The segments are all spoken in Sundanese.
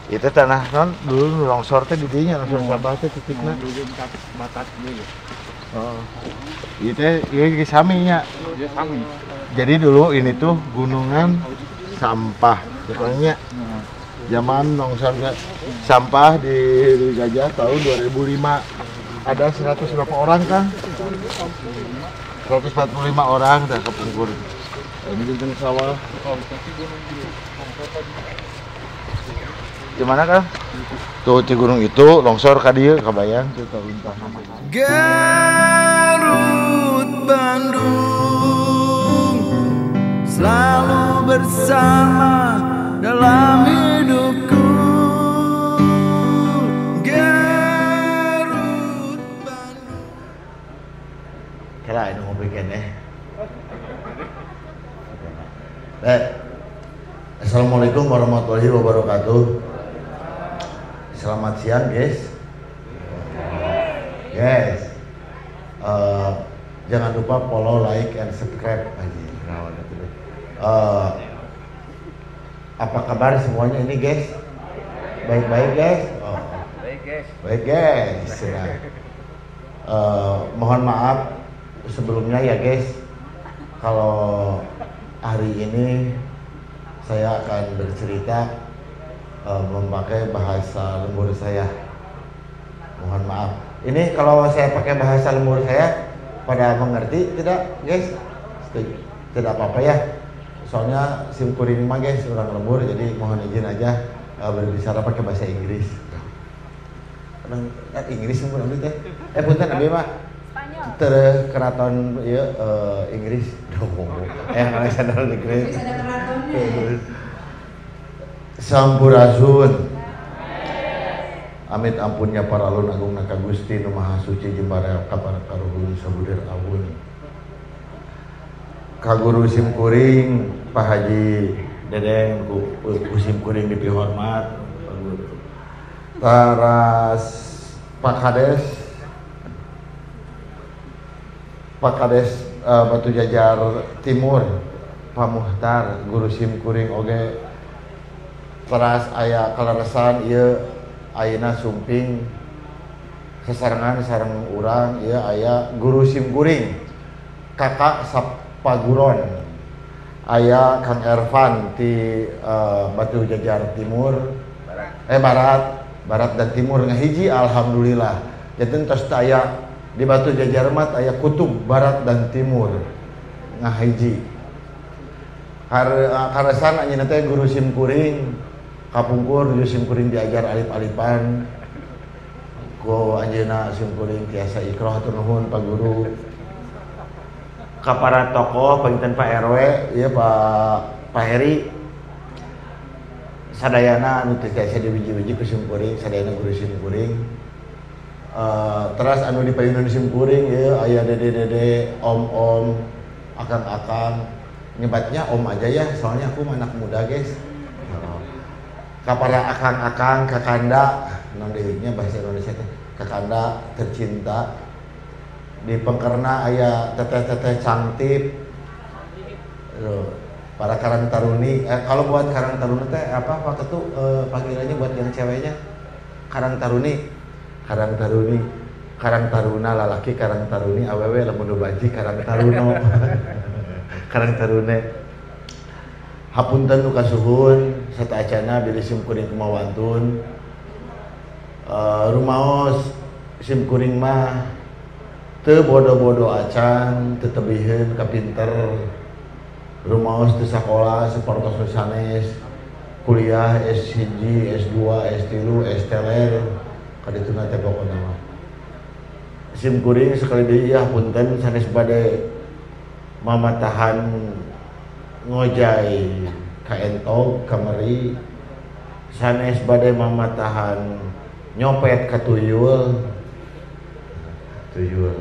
Itu tanah non dulu longsor teh di dinya, longsor sampah teh titikna. Batas dulu. Oh. Itu ieu sami nya. Ieu sami. Jadi dulu ini tuh gunungan sampah. Pokoknya zaman longsor sampah di Gajah tahun 2005. Ada 100 berapa orang kan? 145 orang dah kepungkur. Ini tentang sawah. Gimana kan? Tuh di gunung itu longsor ka dieu kabayang tuh tahun. Garut Bandung selalu bersama dalam hidupku. Garut Bandung. Kira ini ngopi keneh. Assalamualaikum warahmatullahi wabarakatuh. Selamat siang guys. Guys, jangan lupa follow, like, and subscribe. Apa kabar semuanya ini guys? Baik-baik guys? Oh. Baik guys. Baik guys. Nah, mohon maaf sebelumnya ya guys, kalau hari ini saya akan bercerita memakai bahasa lembur saya. Mohon maaf. Ini kalau saya pakai bahasa lembur saya, pada mengerti tidak, guys? Tidak apa-apa ya. Soalnya sim kuring mah guys orang lembur, jadi mohon izin aja berbicara pakai bahasa Inggris. Kadang Inggris pun abdi teh. Punten abdi mah ter keraton ieu Inggris. Alexander the Great. Sampurasun. Amit ampunnya para alun agung naka Gusti nu Maha Suci jembara kapara karuhun sabudir awun. Ka guru sim kuring Pak Haji Dedeng ku sim kuring dipihormat Pak Guru. Taras Pak Kades Batu Jajar Timur Pak Muhtar guru sim kuring oge. Teras aya kaleresan ieu ayeuna sumping sesarengan sareng urang ieu aya guru sim kuring kakak Sapaguron, aya Kang Ervan ti Batu Jajar Timur, barat dan timur ngahiji alhamdulillah. Jadi tos aya di Batu Jajar mah aya kutub barat dan timur ngahiji. Karesan anjeunna teh guru sim kuring kapungkur guru sim kuring diajar alif-alifan ku anjeunna sim kuring tiasa ikroh hatur nuhun Pak Guru. Ka para tokoh panginten Pak RW ieu Pak Heri sadayana anu teu tiasa dibiji-biji ku sim kuring sadayana guru sim kuring. Teras anu dipayunan sim kuring ieu aya dede-dede, om-om, akang-akang. Nyebatnya om aja ya, soalnya aku anak muda guys. Kapara akang-akang, kakanda, non deunya bahasa Indonesia teh, kakanda tercinta. Di Pengkerna aya teteh-teteh cantik. Para karang taruni, kalau buat karang taruni teh apa Pak Ketu panggilannya buat yang ceweknya? Karang taruni. Karang taruni, karang taruna lalaki, karang taruni awewe lamun nu baji karang taruno. Karang tarune. Hapunten nu kasuhun sataacana bilih sim kuring kumawantun. Rumaos sim kuring mah teu bodo-bodo acan, teu tebiheun ka pinter. Rumaos teu sakola sapertos nu sanes, kuliah S1, S2, S3, S teler. Kadituna teh pokona mah. Sim kuring sekali deui ya punten sanes bade mamatahan ngojay ka entog kamari, sanes bade mamatahan nyopet ka tuyul. Tuyul.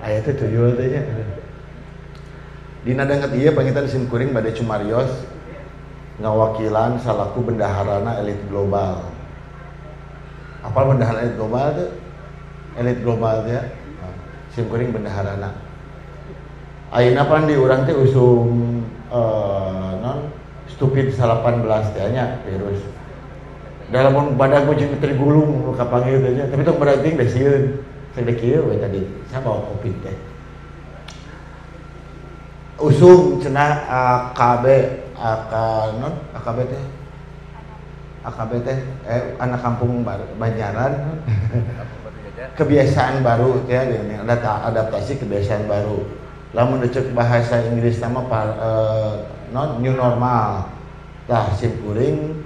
Aya teh tuyul teh nya. Dina danget ieu pangitan sim kuring bade cumarios ngawakilan salaku bendaharana elit global. Apal bendahara elit global tuh? Elit global teh ya. Sim kuring bendaharana. Ayeuna pan di urang teh usum non stupid 18 teh nya virus. Dalam badan mah jeung teu digulung nu kapanggil teh nya, tapi tong berarti da sieun. Sagede kieu we tadi, saya bawa kopi teh. Usum cenah AKB AK non AKB teh AKB teh anak kampung Banjaran. Kebiasaan baru ya, adaptasi kebiasaan baru. Lamun dicek bahasa Inggris sama non new normal. Tah sim kuring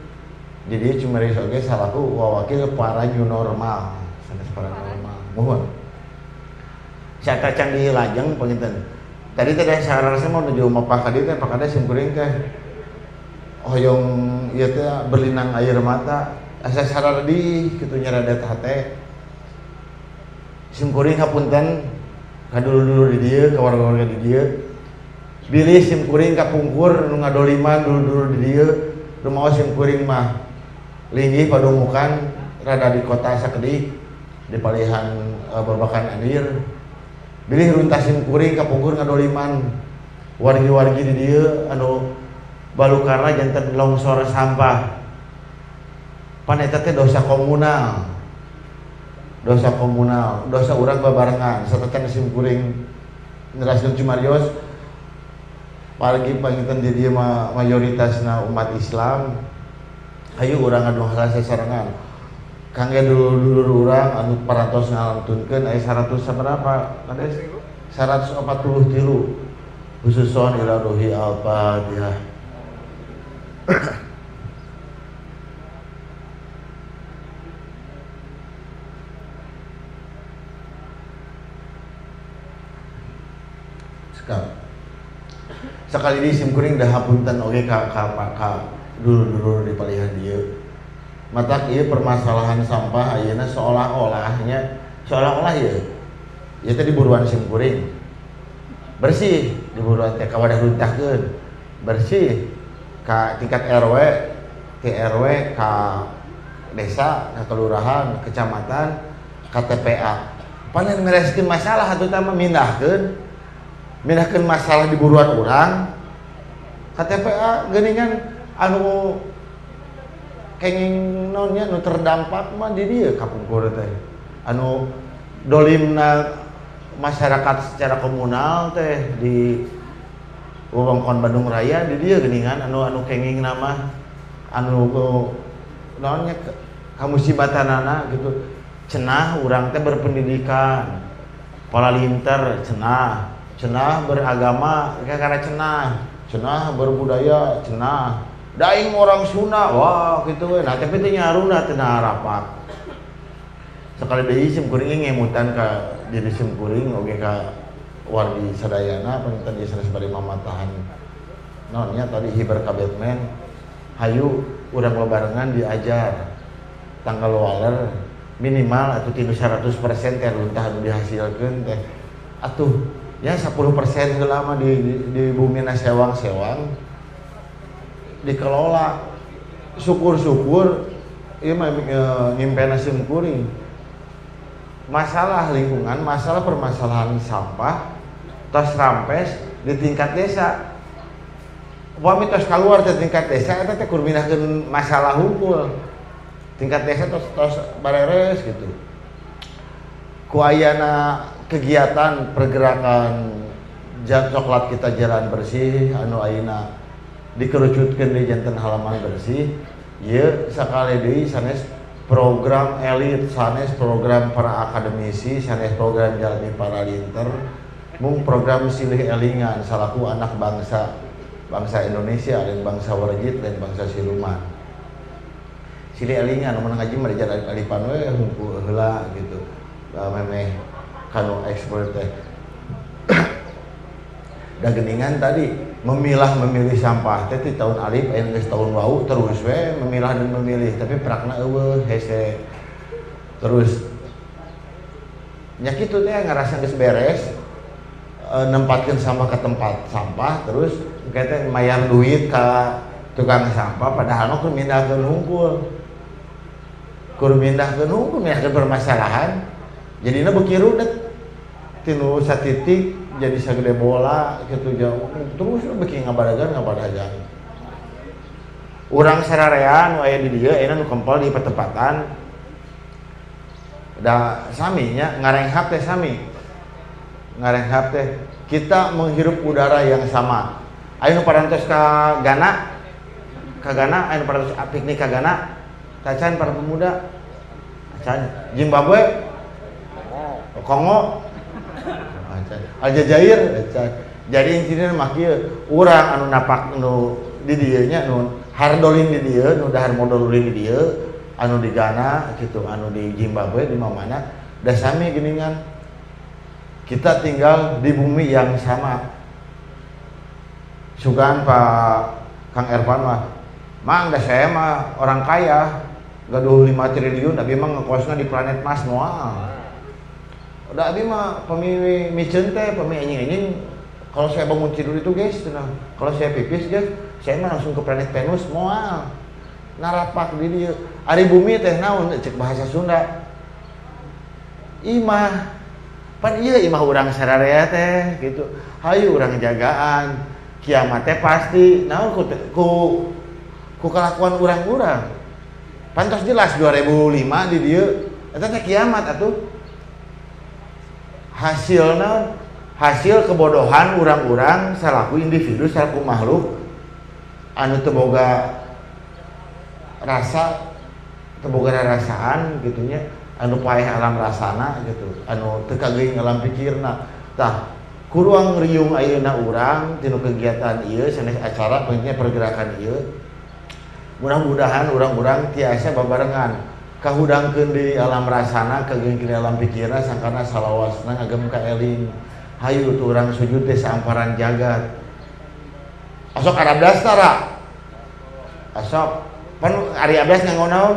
jadi cuma oge salaku wawakil para new normal, sanes para normal. Mohon. Saya can dilajeng panginten. Tadi teh sararasa mau nuju rumah Pak Kadi teh, Pak Kadi sim kuring teh hoyong ieu teh berlinang air mata, asa sarardi kitu nyaradet hate. Sim kuring hapunten ka dulur-dulur di dieu, ka warga-warga di dieu. Bilih sim kuring kapungkur nu ngadoliman dulur-dulur di dieu, rumaos sim kuring mah linggih padumukan rada di kota sakedik di palihan babakan andir. Bilih runtah sim kuring kapungkur ngadoliman wargi-wargi di dieu anu balukarna janten longsor sampah. Pan eta teh dosa komunal. Dosa komunal, dosa urang babarengan. Sateutan sim kuring neraskeun Cumarios wargi panginten di dieu mayoritasna umat Islam. Hayu urang anu sasarengan. Kangge dulur-dulur urang anu parantos ngalantunkeun aya 100 sabaraha? Kades 143. Khususon ila ruhi al-Fatihah. Sekali di sim kuring dah hapunten oge ka dulur-dulur di palihan dieu. Matak ieu permasalahan sampah ayeuna seolah-olahnya seolah-olah ieu. Ieu teh di buruan sim kuring. Bersih di buruan teh ka wadah runtahkeun. Bersih ka tingkat RW, ti RW ka desa, ka kelurahan, kecamatan, ka TPA. Panen mereskeun masalah atuh tah mah mindahkeun. Mindahkeun masalah di buruan urang ka TPA geuningan anu kenging naonnya nu terdampak mah di dieu kapungkur teh anu dolimna masyarakat secara komunal teh di wewengkon Bandung Raya di dieu geuningan anu anu kenging nama anu naonnya kamusibatanana gitu. Cenah urang teh berpendidikan palalinter cenah cenah beragama karena cenah cenah berbudaya cenah daing orang Sunda wah gitu we. Nah tapi teh nyaruna teh harapan sekali deui sim kuring ngemutan ka diri sim kuring oge ka wargi sadayana panginten ieu sanes bari mamatahan naon nya tadi hiber ka Batman hayu urang babarengan diajar tanggal waler minimal atuh tinu 100% teh runtah anu dihasilkeun teh atuh ya 10% heula mah di bumina sewang-sewang dikelola. Syukur-syukur ieu mah nyimpena sim kuring masalah lingkungan, masalah permasalahan sampah tos rampes di tingkat desa. Upami tos keluar di tingkat desa eta teh kur mindahkeun masalah hungkul. Tingkat desa tos tos bareres gitu. Ku ayana kegiatan pergerakan coklat kita jalan bersih anu ayeuna dikerucutkeun di janten halaman bersih ieu sakali deui sanes program elit, sanes program para akademisi, sanes program jalmi para linter, mung program silih elingan salaku anak bangsa, bangsa Indonesia dan bangsa Warjit dan bangsa siluman. Silih elingan mun ngaji mah dijar alif-alifan we hungkul heula gitu. Memeh kanu ekspor teh. Da geuningan tadi memilah memilih sampah teh ti tahun alif aya geus tahun wau terus we memilah dan memilih tapi prakna eueuh hese. Terus nya kitu teh ngarasa geus beres nempatkeun sampah ke tempat sampah terus engke teh mayar duit ka tukang sampah padahal mah kur mindahkeun hungkul. Kur mindahkeun hungkul mindahkeun permasalahan jadina beuki rudet tinu satitik jadi sagede bola gitu jauh terus beuki ngabadagan ngabadagan. Urang sararea nu aya di dieu ayeuna nu kempel di patempatan da sami nya ngarenghap teh sami. Ngarenghap teh kita menghirup udara yang sama. Ayo nu parantos ka Ghana, ayo nu parantos piknik ka Ghana, tacan para pemuda, tacan Zimbabwe, Kongo, tacan Aljazair, tacan. Jadi intinya mah kieu, urang anu napak nu di dieu nya nu hardolin di dieu, nu dahar modolin di dieu, anu di Ghana gitu, anu di Zimbabwe di mana-mana, da sami geuningan. Kita tinggal di bumi yang sama. Sugan Pak Kang Ervan mah, mang dah saya mah orang kaya, gaduh 5 triliun, abi mah ngekosna di planet Mars moal. Udah abi mah pemi miceun teh, pemi enjing-enjing, kalau saya bangun tidur itu guys, tenang. Kalau saya pipis guys, saya mah langsung ke planet Venus moal. Narapak di dieu. Ari bumi teh naon cek bahasa Sunda. Imah. Pan ieu imah urang sararea teh gitu. Hayu urang jagaan. Kiamat teh pasti naon ku kelakuan urang-urang. Pantos jelas 2005 di dieu eta teh kiamat atuh. Hasilna hasil kebodohan urang-urang salaku individu salaku makhluk anu teu boga rasa, teu boga rarasaan gitu nya, anu paeh alam rasana gitu, anu teu kageuing alam pikirna. Tah kuruang riung ayeuna urang tinu kegiatan ieu sanes acara pentingnya pergerakan ieu. Mudah-mudahan urang-urang tiasa babarengan kahudangkeun di alam rasana, kageungkeun di alam pikirna sangkana salawasna ngagem ka eling. Hayu tuh urang sujud teh saamparan jagat. Asok Arabdas tara. Asok pan ari abdas nganggo naon?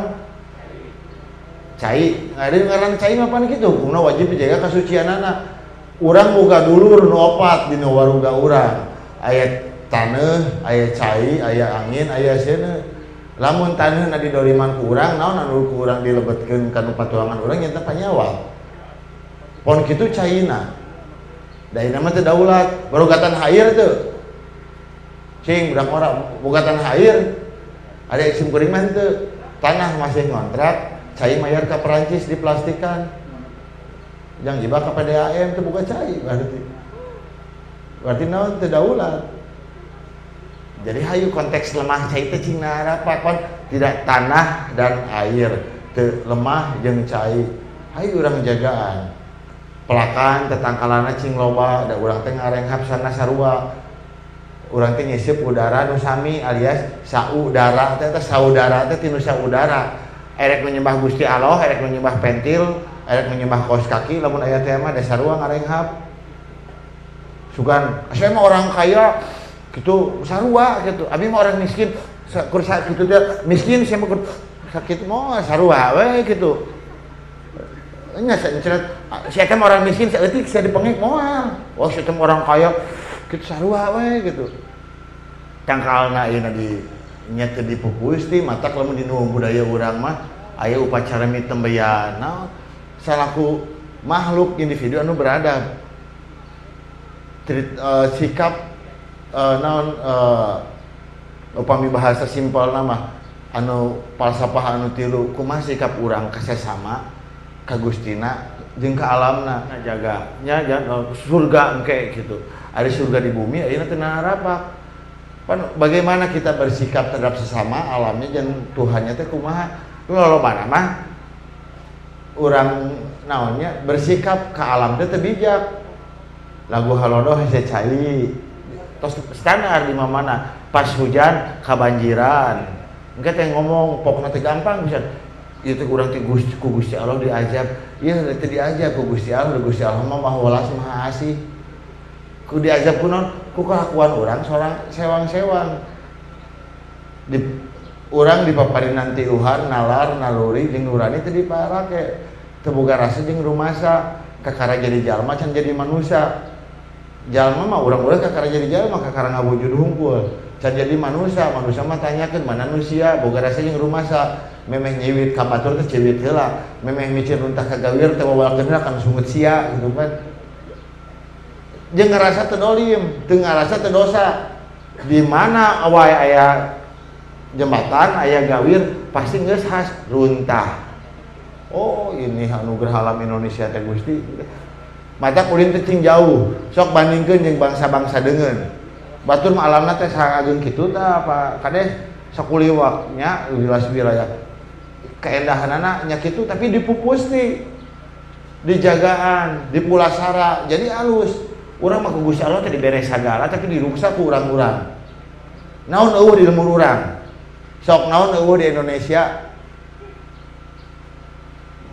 Cai. Ari ngaran cai mah pan kitu, hukumna wajib dijaga kasucianana. Urang boga dulur nu opat dina waruga urang. Aya taneuh, aya cai, aya angin, aya seuneu. Lamun taneuhna didoliman ku urang, naon anu ku urang dilebetkeun ka nu patuangan urang nyata panyawa. Pon kitu caina. Da ayeuna mah teu daulat, barogatan hair teu. Cing budak ora bogatan hair. Ada eksim kuring mah teu. Tanah masih ngontrak, cai mayar ka Perancis diplastikan. Yang jibah ke PDAM itu bukan cai berarti. Berarti naon teu daulat. Jadi hayu konteks lemah cai teh cing narapak kon tidak tanah dan air teu lemah jeung cai. Hayu urang jagaan. Pelakan tetangkalana cing loba da urang teh ngarenghap sana sarua. Urang teh nyisip udara nu sami alias saudara teh teh saudara teh tinu saudara. Erek menyembah Gusti Allah, erek menyembah pentil, erek menyembah kaos kaki, lamun aya teh mah dasar sarua ngarenghap. Sugan, saya mah orang kaya gitu sarua gitu. Abi mah orang miskin, kur sakitu teh miskin saya mah kur sakitu mah sarua we gitu. Nya saencret, saya teh orang miskin saeutik saya dipengek moal. Wah, saya teh orang kaya gitu sarua we gitu. Tangkalna ayeuna di nya teu dipupus ti matak lamun dina budaya urang mah aya upacara mitembeyan. Naon salaku makhluk individu anu beradab. Sikap naon upami bahasa simpelna mah anu falsafah anu tilu kumaha sikap urang ka sesama ka Gustina jeung ka alamna jaga nya surga engke gitu. Ari surga di bumi ayeuna teu narapak. Pan bagaimana kita bersikap terhadap sesama alamnya jeung Tuhannya teh kumaha? Lolobana mah urang naonnya bersikap ka alam teh teu bijak. Lagu halodo hese cai. Tos standar di mana-mana. Pas hujan kabanjiran. Engke teh ngomong pokna teh gampang pisan. Ieu teh urang teh Gusti ku Gusti Allah diazab. Ieu teh diazab ku Gusti Allah, Gusti Allah mah Maha Welas Maha Asih. Ku diazab ku naon? Ku kelakuan urang sorang sewang-sewang. Di urang dipaparinan tiluhan, nalar, naluri jeung nurani teh diparake. Teu boga rasa jeung rumasa, kakara jadi jalma can jadi manusia. Jalma mah urang-urang kakara jadi jalma kakara ngawujud hungkul. Can jadi manusia, manusia mah tanyakeun mana manusia, boga rasa jeung rumasa. Memeh nyiwit ka batur teh ciwit heula, memeh micin runtah ka gawir teh wawalkeun heula kana sungut sia gitu kan. Jeung ngarasa teu dolim, teu ngarasa teu dosa. Di mana wae aya Jembatan aya gawir pasti geus khas runtah. Oh, ini anugerah alam Indonesia teh Gusti. Mata ulin teh cing jauh, sok bandingkeun jeung bangsa-bangsa deungeun. Batur mah alamna teh saageng kitu tah Pak Kades, sakuliwak nya wilayah keindahanana nya kitu tapi dipupus nih. Dijagaan, dipulasara, jadi alus. Urang mah ku Gusti Allah teh dibere sagala tapi diruksak ku urang-urang. Naon eueuh di lembur urang? Sok naon eueuh di Indonesia?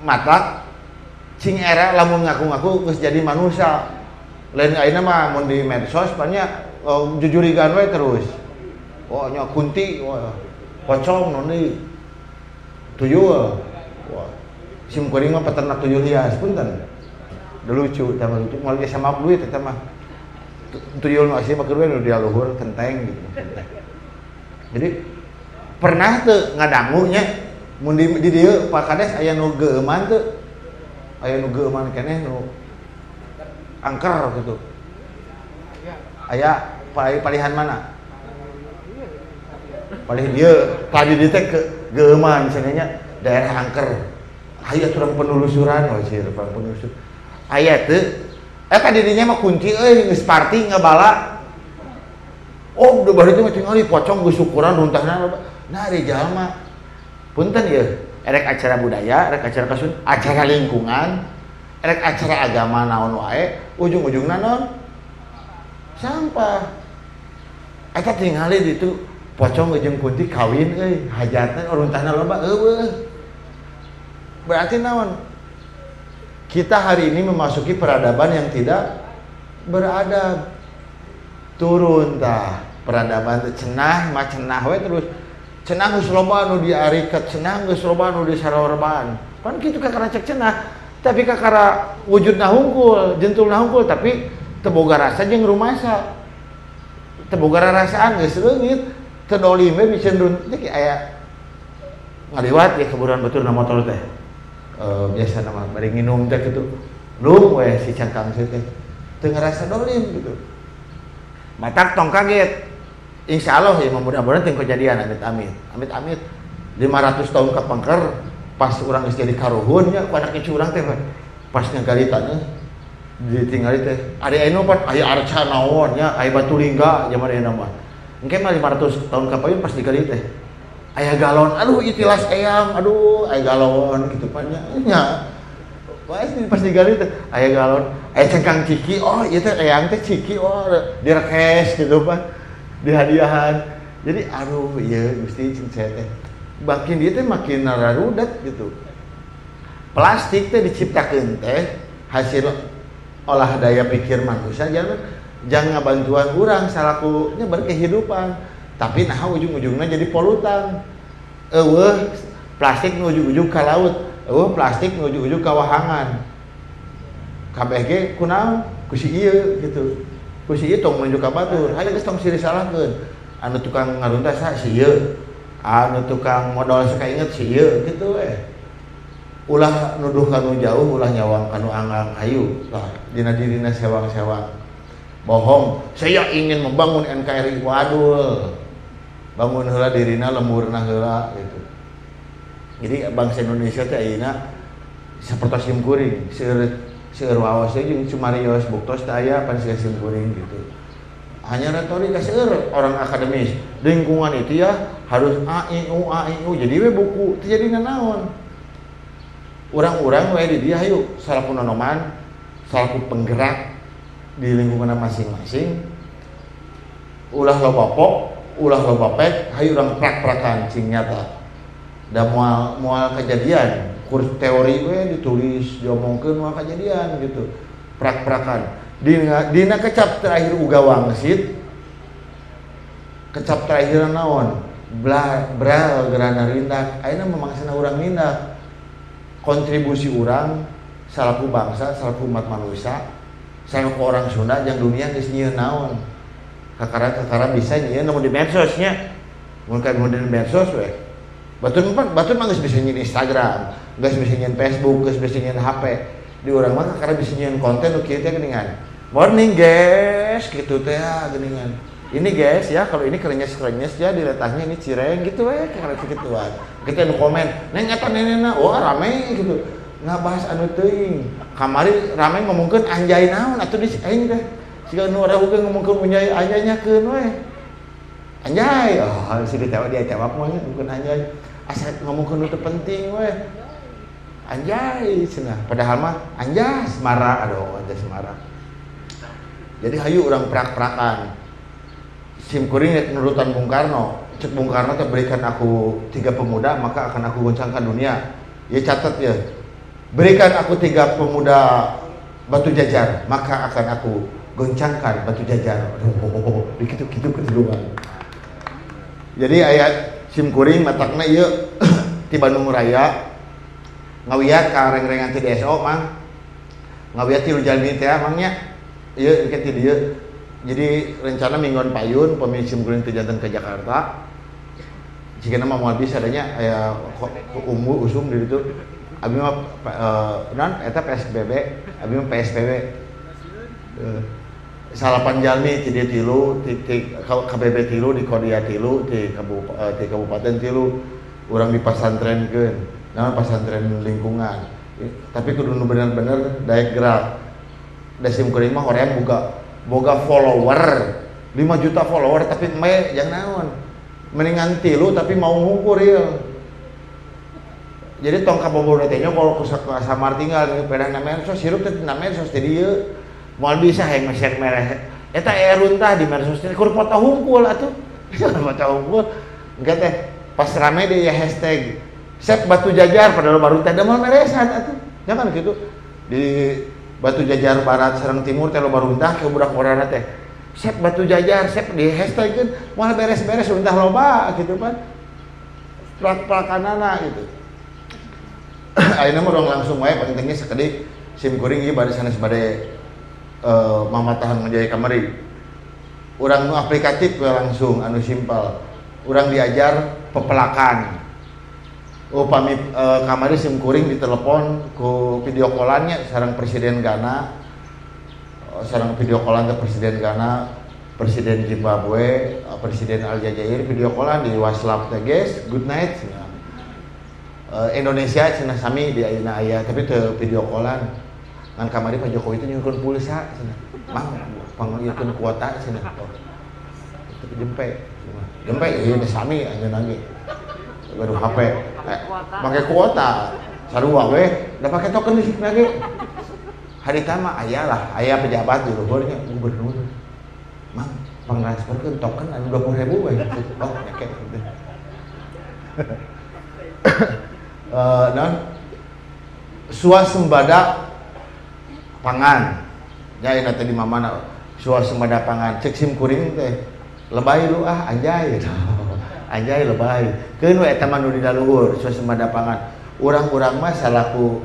Matak cing era lamun ngaku-ngaku geus jadi manusia. Lain ayeuna mah mun di medsos banyak jujurigan we terus. Oh nya kunti, oh, pocong naon deui. Tuyul. Wah. Sim kuring mah peternak tuyul hias punten. Da lucu, tah lucu moal geus sama duit eta mah. Tuyul nu asli mah keur we nu di luhur kenteng gitu. Jadi pernah teu ngadangu nya mun di dieu Pak Kades aya nu geueuman teu? Aya nu geueuman keneh nu angker gitu. Aya palihan mana? Palih dieu, tadi dieu teh geueuman cenah nya daerah angker. Aya turang penelusuran, oh sih, turang penelusuran. Aya teu, ka dirinya mah kunci euy geus party ngabala. Oh, udah bari teh mah tingali pocong geus syukuran runtahna. Nah, ari jalma. Punten ieu, erek acara budaya, erek acara kasun, acara lingkungan, erek acara agama naon wae, ujung-ujungna naon? Sampah. Eta tingali ditu pocong jeung kunti kawin euy, hajatna runtahna loba eueuh. Berarti naon? Kita hari ini memasuki peradaban yang tidak beradab. Turun tah peradaban teh cenah mah cenah we terus. Cenah geus loba nu diariket, cenah geus loba nu disarorban. Pan kitu kakara cek cenah, tapi kakara wujudna hungkul, jentulna hungkul tapi teu boga rasa jeung rumasa. Teu boga rarasaan geus leungit, teu dolim we bisa teh aya ngaliwat ya keburuan batur na motor teh. Biasa nama bari nginum teh gitu. Lung we si cangkang teh. Teu ngerasa dolim gitu. Matak tong kaget. Insya Allah ya mudah-mudahan teu kejadian amit-amit. Amit-amit 500 tahun ka pengker pas urang geus jadi karuhun nya ku anak cucu urang teh pas ngagali taneuh ditinggali teh. Ari anu pan aya arca naon nya, aya batu lingga zaman ayeuna mah. Engke mah 500 tahun ka payun pas digali teh. Aya galon, aduh itilas eyang, aduh aya galon gitu pan nya. Nya. Pas digali teh aya galon, aya cengkang ciki, oh ieu teh eyang teh ciki, oh direkes gitu pan. Dihadiahan. Jadi aduh ieu Gusti cing saya teh. Makin dia teh makin nararudet gitu. Plastik teh diciptakeun teh hasil olah daya pikir manusia jangan ngabantuan urang salakunya berkehidupan. Tapi nah ujung-ujungnya jadi polutan. Eueuh plastik nu ujung-ujung ka laut, eueuh plastik nu ujung-ujung ka wahangan. Kabeh ge kunaon? Ku si ieu gitu. Ku si ieu tong nunjuk ka batur, hayu geus tong silih salahkeun. Anu tukang ngaruntas saha si ieu. Anu tukang modal sakainget si ieu gitu we. Ulah nuduh kanu jauh, ulah nyawang kanu anggang hayu. Lah dina dirina sewang-sewang. Bohong, saya ingin membangun NKRI, waduh. Bangun heula dirina lemburna heula gitu. Jadi bangsa Indonesia teh ayeuna sapertos sim kuring, seueur waos teh jeung cumarios buktos teh aya pan siga sim kuring gitu. Hanya retorika seueur orang akademis. Lingkungan itu ya harus a i u a i u jadi we buku teu jadi nanaon. Urang-urang we di dieu hayu salaku nonoman, salaku penggerak di lingkungan masing-masing. Ulah loba pok, ulah loba pek, hayu urang prak-prakan cing nyata. Da moal kejadian, kurs teori we ditulis, diomongkeun moal kejadian gitu. Prak-prakan. Dina kecap terakhir uga wangsit. Kecap terakhir naon? Bral gerana rindak. Ayeuna mamangsana urang nindak. Kontribusi urang salaku bangsa, salaku umat manusia, salaku orang Sunda yang dunia geus nyieun naon. Kakara-kakara bisa nyieun namun di medsos nya. Mun ka di medsos we. Batur mah geus bisa nyieun Instagram, geus bisa nyieun Facebook, geus bisa nyieun HP. Di urang mah kakara bisa nyieun konten nu kieu teh geuningan. Morning guys, kitu teh geuningan. Ini guys ya, kalau ini krenyes-krenyes ya di letahnya ini cireng gitu we, karena kegituan. Kita nu komen, neng eta nenena, wah rame gitu. Ngabahas anu teuing. Kamari rame ngomongkeun anjay naon atuh di aing teh. Siga nu orahukeun ngomongkeun anjay anjay nyakeun we. Anjay, oh si ditewak dia tewak mah ngomongkeun anjay. Asa ngomongkeun nu teu penting we. Anjay cenah, padahal mah anjas marah, aduh anjas marah. Jadi hayu urang prak-prakan. Sim kuring nurutan Bung Karno. Cek Bung Karno teh berikan aku 3 pemuda maka akan aku goncangkan dunia. Ya catat ya. Berikan aku 3 pemuda Batu Jajar maka akan aku goncangkan Batu Jajar. Aduh, gitu-gitu keseruan. Jadi ayat sim kuring matakna ieu ti Bandung Raya ngawiat ka reng-rengan ti DSO mang. Ngawiat ti jalmi teh mang nya. Ieu engke ti dieu. Jadi rencana mingguan payun pemilik sim kuring teh janten ke Jakarta. Jika nama moal bisa adanya aya umbu usum di ditu. Abi mah non eta PSBB, abi mah PSBB. Salapan jalmi ti dieu tilu, ti KBB tilu, di Kodia tilu, di kabupaten tilu, urang dipasantrenkeun. Naon pasantren lingkungan. Tapi kudu nu bener-bener daek gerak. Da sim kuring mah hoream boga follower 5 juta follower tapi me jangan naon mendingan tilu tapi mau ngukur ya. Jadi tong kabogoh teh nya kalau ku samar tinggal pedah na medsos hirup teh na medsos teh dieu moal bisa hayang nge-share mere eta runtah di medsos teh kur foto hungkul atuh foto hungkul engke teh pas rame di hashtag save Batu Jajar padahal baru teh da moal meresan atuh jangan gitu di Batu Jajar Barat sareng Timur teh loba runtah ke budak orana teh. Sep Batu Jajar, sep di hashtagkeun moal beres-beres runtah loba gitu kan. Plak-plakanana gitu. Ayeuna mah urang langsung wae pentingnya sakedik sim kuring ieu bade sanes bade mamatahan menjaya kamari. Urang nu aplikatif we langsung anu simpel. Urang diajar pepelakan. Upami kamari sim kuring ditelepon ku video callannya sareng Presiden Ghana, sareng video callan ke Presiden Ghana, Presiden Zimbabwe, Presiden Aljazair video callan di WhatsApp teh guys, good night. Indonesia cenah sami di ayeuna aya tapi teu video callan. Ngan kamari Pak Jokowi teh nyuhunkeun pulsa cenah. Mang panggilkeun kuota cenah. Tapi jempe. Jempe ieu teh sami anjeunna ge. Baru HP pakai kuota sarua we da pake token listrik lagi harita mah aya lah aya pejabat di luhurnya gubernur mang pangtransferkeun token anu 20.000 we oh nyake gitu. Non swasembada pangan nya ayeuna teh di mana swasembada pangan cek sim kuring teh lebay lu ah anjay anjay lebay keun we eta mah nu di luhur swasembada pangan urang-urang mah salaku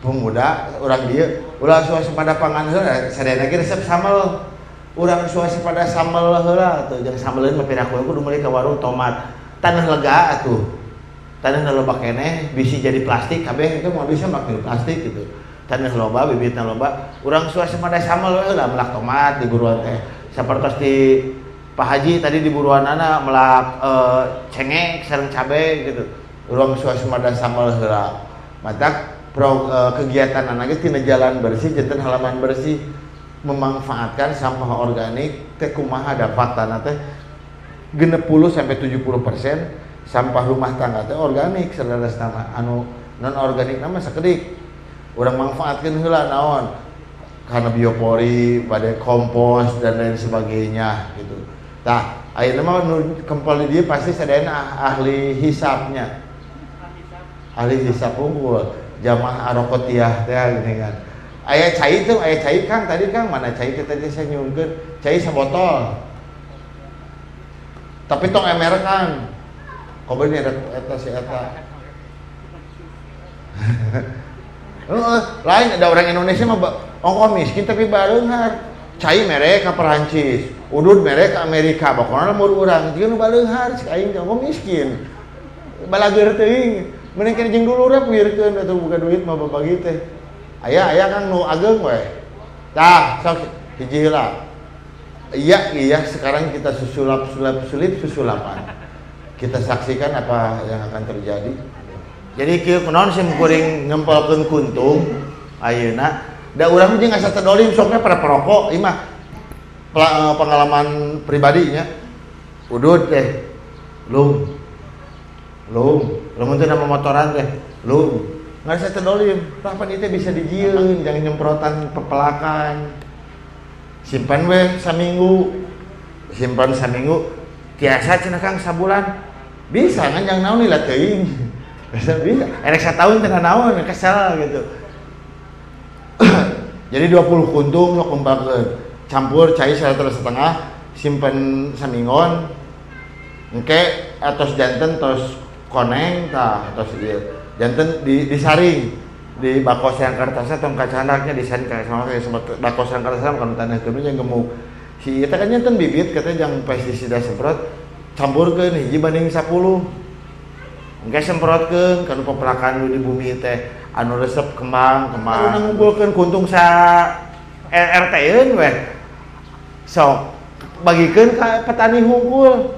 pemuda urang dieu ulah swasembada pangan heula sadayana ge resep sambel urang swasembada sambel heula atuh jeung sambeleun mah piraku kudu meuli ka warung tomat tanah lega atuh tanah loba keneh bisi jadi plastik kabeh itu moal bisa make plastik gitu tanah loba bibitna loba urang swasembada sambel heula melak tomat di buruan teh sapertos di Pak Haji tadi di buruanana melak cengek sareng cabe gitu. Urang swasembada sambal heula. Matak kegiatan anak ge tina jalan bersih janten halaman bersih memanfaatkan sampah organik teh kumaha da faktana teh 60 sampai 70% sampah rumah tangga teh organik saleresna mah anu non organik mah sakedik. Urang manfaatkeun heula naon karena biopori, badai kompos dan lain sebagainya gitu. Tah, ayeuna mah nu kempel di dieu pasti sadayana ahli hisapnya. Ahli hisap unggul, jamaah arokotiyah teh gini kan. Aya cai teu, aya cai Kang tadi Kang, mana cai teh tadi saya nyuhunkeun, cai sabotol. Tapi tong emer Kang. Kobeun eta si eta. Lain ada orang Indonesia mah ongkoh miskin tapi bareunghar. Cai mere ka Perancis, udud mere ka Amerika, pokona lamun urang jeung nu baleunghar cek aing teh ongkoh miskin. Balageur teuing, mending kene jeung dulurna pingirkeun atuh buka duit mah babagi teh. Aya aya Kang nu ageng we. Tah, sok hiji heula. Iya, iya, sekarang kita susulap sulap sulip susulapan. Kita saksikan apa yang akan terjadi. Jadi kieu kunaon sim kuring ngempelkeun kuntung ayeuna da urang jeung asa teu dolim soknya pada perokok ieu mah pengalaman pribadinya. Udud teh lung lung lamun teu nama motoran teh lung ngarasa teu dolim. Tah pan ieu teh bisa dijieun jangan nyemprotan pepelakan. Simpan we saminggu. Simpan saminggu tiasa cenah Kang sabulan. Bisa kan jang naon lila teuing. Bisa bisa. Erek sataun teh naon kesel gitu. Jadi 20 kuntung sok kembangkeun. Campur cai 1,5 liter, simpen saminggon. Engke atos janten tos koneng tah atos ieu. Janten disaring di bakos yang kertasnya tong kacanaknya disaring ka sama bakos yang kertasnya bukan tanah itu yang gemuk. Si ieu teh kan janten bibit katanya jang pestisida semprot campurkeun 1:10. Engke semprotkeun kana pepelakan nu di bumi teh anu resep kembang kembang. Anu ngumpulkeun kuntung sa RT-eun weh. Sok bagikeun ka petani hungkul.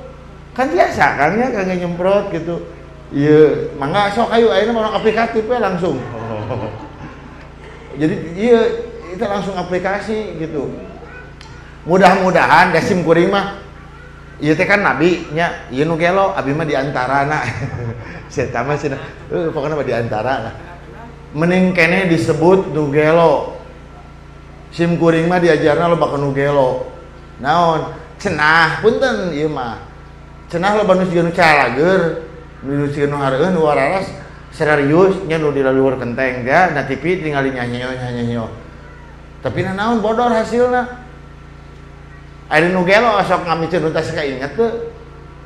Kan biasa kan nya kangge nyemprot gitu. Ieu mangga sok ayo ayeuna mah aplikatif we langsung. Jadi ieu itu langsung aplikasi gitu. Mudah-mudahan da sim kuring mah ieu teh kan nabi nya, ieu nu gelo abi mah di antarana. Saya mah cenah, pokona mah di antara lah. Mending keneh disebut nu gelo. Sim kuring mah diajarna loba nu gelo. Naon? Cenah punten ieu mah. Cenah loba nu siga nu calager, nu siga nu hareueun nu wararas serius nya nu di luhur kenteng teh na TV tingali nyanyi-nyanyi. Tapi naon bodor hasilna. Ari nu gelo sok ngamicen nu tas kainget teu.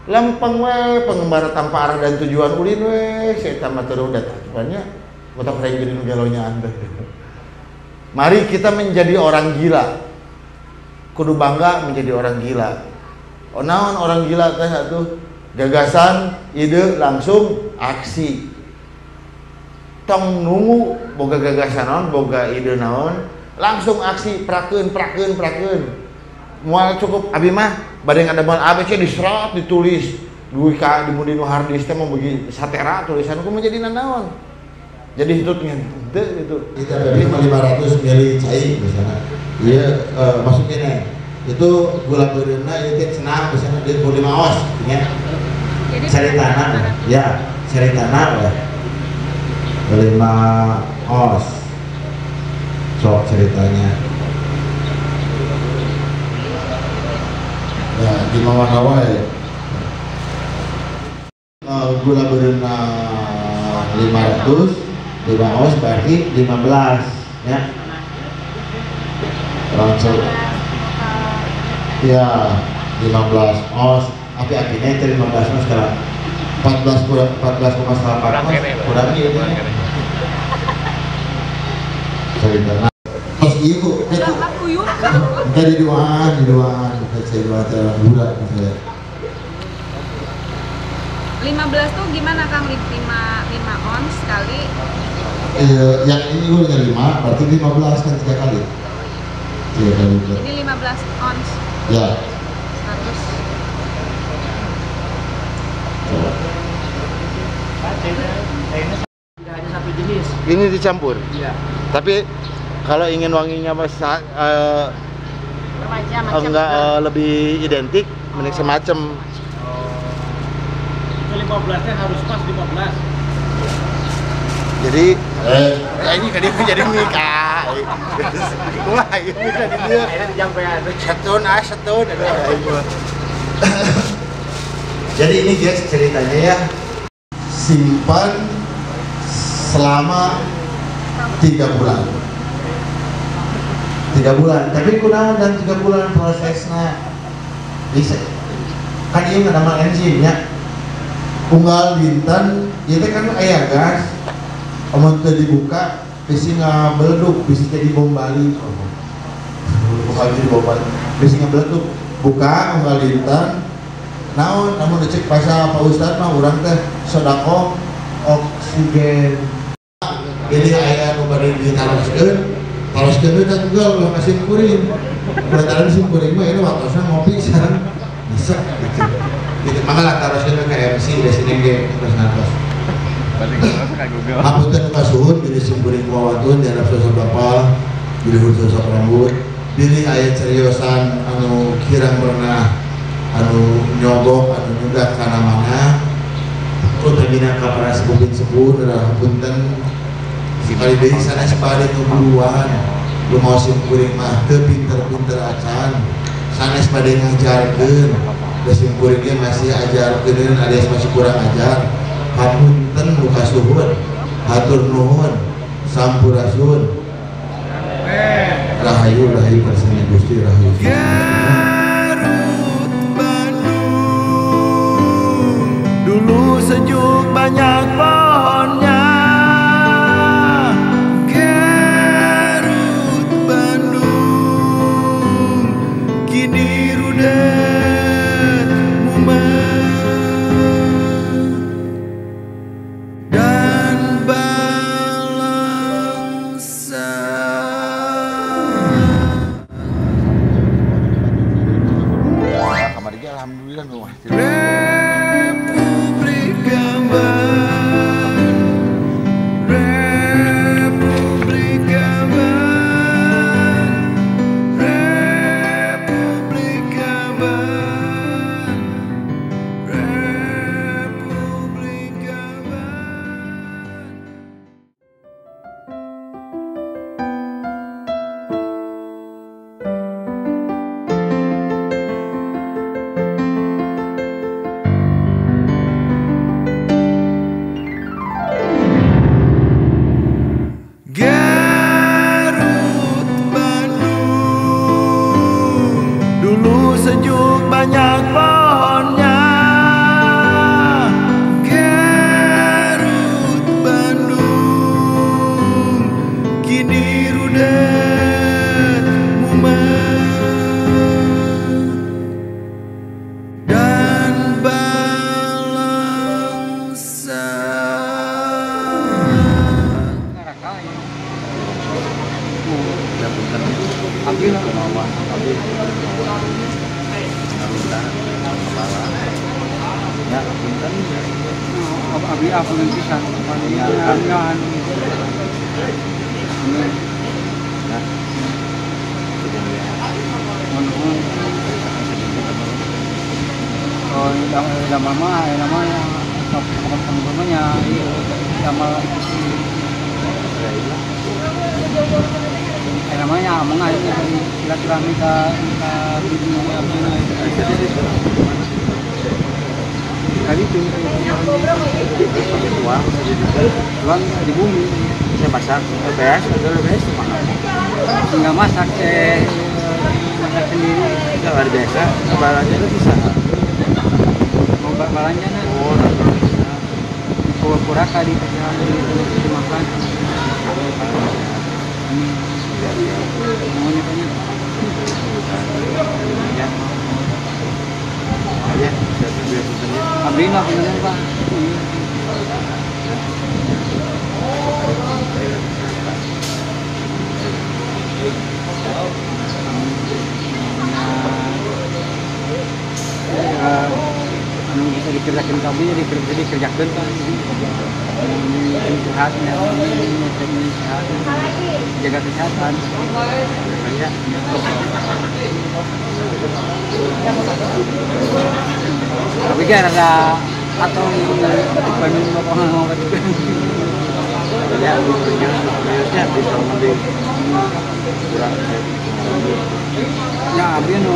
Lempeng we pengembara tanpa arah dan tujuan ulin we si eta mah teu udah tujuannya botak reng jadi nu gelonya anda. Mari kita menjadi orang gila. Kudu bangga menjadi orang gila. Oh, naon orang gila teh atuh gagasan, ide langsung aksi. Tong nunggu boga gagasan naon, boga ide naon, langsung aksi prakeun prakeun prakeun. Moal cukup abi mah bade ngadamel ABC diserot ditulis duwi ka di nu harddisk teh mau bagi satera tulisan ku menjadi nanaon. Jadi itu teu gitu. Kita beli 500 ml cai misalnya. Iya masukin ya. Itu gula beureumna ieu teh cenah misalnya di 5 os nya. Cari tanah ya, cari tanah ya. 5 os. Sok ceritanya. Ya, di mana wae. Gula beureumna 500, 5 os berarti 15 ya. Langsung ya 15 os, api-apinya itu 15 os sekarang 14 kurang 14,8 os kurang ini cerita. Os itu jadi duaan saya dua gula misalnya. 15 tuh gimana Kang? 5 ons kali? Yang ini gulanya 5, berarti 15 kan 3 kali. 3 kali. Ini 15 ons. Ya. 100. Tidak hanya satu jenis. Ini dicampur. Iya. Tapi kalau ingin wanginya enggak lebih identik, mending semacam. Itu 15-nya harus pas 15. Jadi ini tadi jadi nikah. Wah, ini tadi dia. Setun, aduh. Jadi ini guys ceritanya ya. Simpan selama 3 bulan. 3 bulan, tapi kunaon dan 3 bulan prosesnya bisa kan ieu nama enzimnya unggal dinten ieu teh kan aya gas amun teu dibuka bisi ngabeleduk bisi jadi bom Bali, bukan jadi bom Bali bisi ngabeleduk buka unggal dinten naon namun dicek pasal Pak Ustad mah urang teh sedekah oksigen jadi aya nu bade ditaroskeun Taroskeun we ka Google ulah ka simkuring. Lantaran simkuring mah ini waktosna ngopi sareng nyesek gitu. Gitu mangga lah taroskeun we ka MC da sini ge terus ngartos. Hapunten kasuhun bilih simkuring wawatun diharap sosok bapak, bilih sosok rambut, bilih aya cariosan anu kirang pernah anu nyogok anu nyudak kana mana. Utamina ka para sepuh sepuh hapunten sekali deui sanes bade ngubuluan lumaos simkuring mah teu pinter-pinter acan sanes bade ngajarkeun da simkuring ge masih ajarkeun alias masih kurang ajar. Hapunten nu kasuhun, hatur nuhun, sampurasun. Rahayu rahayu karsana Gusti rahayu. Garut Bandung dulu sejuk banyak pohonnya. Garut Bandung kini rudet mumet dan balangsa. Alhamdulillah Republik Gambar, Republik Gambar, Republik Gambar, Republik Gambar. Garut Bandung dulu sejuk banyak pohonnya. Garut Bandung kini rudet mumet dan balangsa. Abi apunten pisan panian. Oh, lama mah namanya teman-temannya lama namanya amang aja silaturahmi ka bibi apa kali itu uang di bumi saya masak LPS LPS nggak masak, saya masak sendiri. Nggak luar biasa, balanya itu bisa mau balanya nah. Oh, bisa pura kali di makan. Maunya banyak. Ya. Ya, abdi mah bener Pak. Anu bisa dikerjakan kami jadi dikerjakan Pak. Ini sehat, ini sehat, jaga kesehatan. Ya. Tapi kan ada atau Bandung bapak ngomong ya, ya bisa lebih kurang. Ya, abdi nu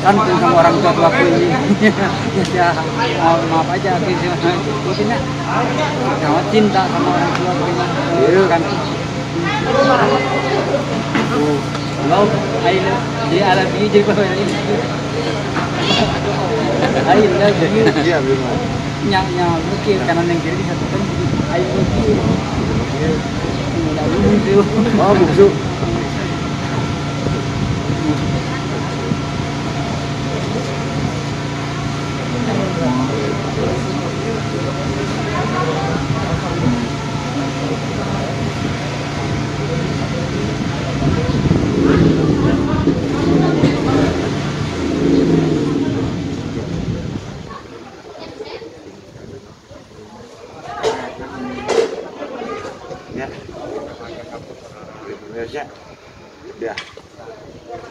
kan sama orang tua tuaku ini ya, maaf aja mungkin sama cinta sama orang tua begini kan. Love, I love, jadi I love you jadi apa ini? I love you. Iya memang. Yang mungkin kanan dan kiri disatukan jadi I love you. Oh bungsu.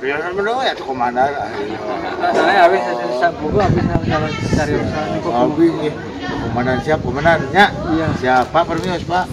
Biasa mendoa ya tuh komandan. Soalnya habis buku habis salah cari usaha nih kok. Abi komandan siap komandan nya. Iya. Siap Pak permios Pak.